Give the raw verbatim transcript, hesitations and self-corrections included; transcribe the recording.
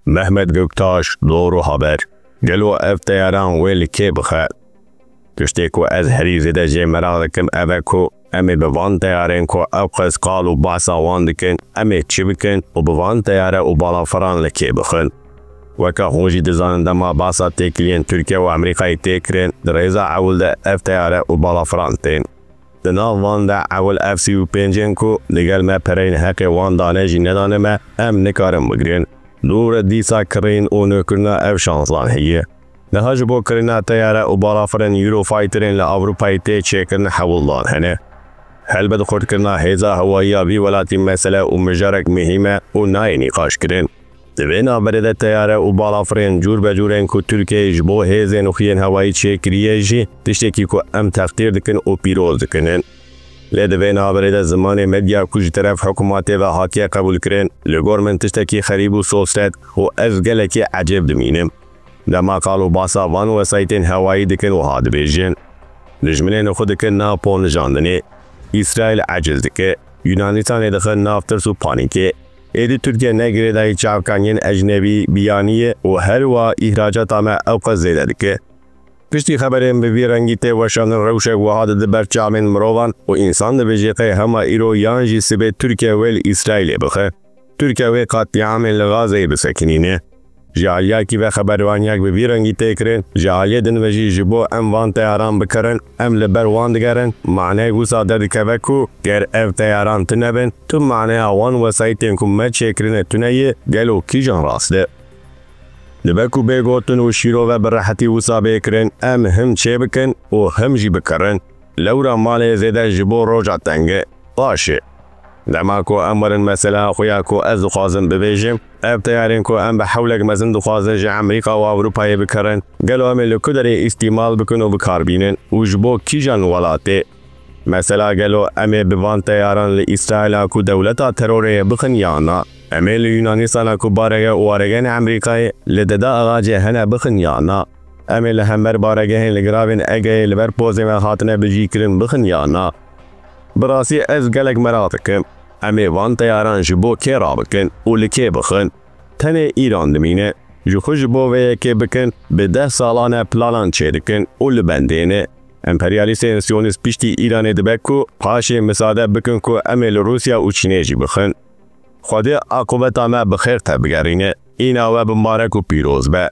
Mehmet Göktaş, Doğru Haber. Gelo ev teyaran wê li kê bixe? Tiştê ku ez herî zêde jê meraq dikim ev e ku em ê bi van teyarên ku ew qas qal û behsa wan dikin, em ê çi bikin û bi van teyare û balafiran li kê bixin? Weke hûn jî dizanin dema behsa têkiliyên Tirkiye û Amerîkayê tê kirin, di rêza ewil de ev teyare û balafiran tên. Di nav van de ewil F sî û pêncên ku digel me pereyên heqê wan dane jî nedane me, em nikarin bigrin. Dû re dîsa kirîn û nûkirina ev şanslan heye. Niha ji bo kirina teyare û balafirin Eurofighterên li Ewropayê tê çêkirin hewldan hene. Helbet xurtkirina hêza hewayî ya vî welatî mesele û mijarek muhîm e û nayê nîqaşkirin. Di vê navberê de teyare û balafirên cûr be cûr ên ku Tirkiyeyê ji bo hêzên û xiyên hewayî çêkiriye jî tiştekî ku em teqdîr dikin û pîroz dikin in. Lê di vê navberê de zimanê medya ku ji teref hikûmetê ve hatiye qebûlkirin, li gor min tiştekî xerîb û sosret û ez gelekî ecêb dimînim. Dema qal û basa van wesayîtên hewayî dikin wiha dibêjin: Dijminên xwe dikin nav ponijandinê. Îsraîl eciz dike. Yunanistanê dixin nav tirs û panîkê. Êdî Tirkiye ne girêdayî çavkaniyên ecnebî, biyaniyê û her wiha îhracata me ew qas zêde dike. Piştî xeberên bi vî rengî tê weşandin rewşek wiha dide ber çavên mirovan û însan dibêje qey hema îro yan jî sibê Tirkiye wê li Îsraîlê bixe. Tirkiye wê qetlîamên li Gazeyê bisekinîne. Ji aliyekî ve xebervaniyek bi vî rengî tê kirin, ji aliyê din ve jî ji bo em van teyaran bikerin, em li ber wan digerin, maneyek wisa derdikeve ku ger ev teyaran tune bin, tu maneya wan wesayîtên ku me çêkirine tune ye, gelo kîjan rast e? Dibe ku bê gotin û şîrove bi rehetî wisa bê kirin, em him çêbikin û him jî bikerin. Lewra malê zêde ji bo roja teng e. Baş e. Dema ku em werin mesela xwe ya ku ez dixwazim bibêjim, ev teyarên ku em bi hewlek mezin dixwazin ji Amerîka û Ewropayê bikerin, gelo em ê li ku derê îstîmal bikin û bikarbînin û ji bo kîjan welatê? Mesela gelo em ê bi van teyaran li Îsraîla ku dewleta terorê ye bixin ya na? Em ê li Yunanistana ku barege û waregehên Amerîkayê li Dede Axacê hene bixin ya na? Em ê li hember baregehên li giravên Egeyê li ber pozê me hatine bicîkirin bixin ya na? Bi rastî ez gelek meraq dikim. Em ê van teyaran ji bo kê rabikin û li kê bixin? Tenê Îran dimîne. Ji xwe ji bo vê yekê bikin, bi deh salan e planan çêdikin û li bendê ne. Emperyalîstên siyonîst piştî Îranê dibe ku paşê misade bikin ku em ê li Rûsya û Çînê jî bixin. Xwedê aqûbeta me bi xêr te bigerîne. Îna we bi marek û pîroz be.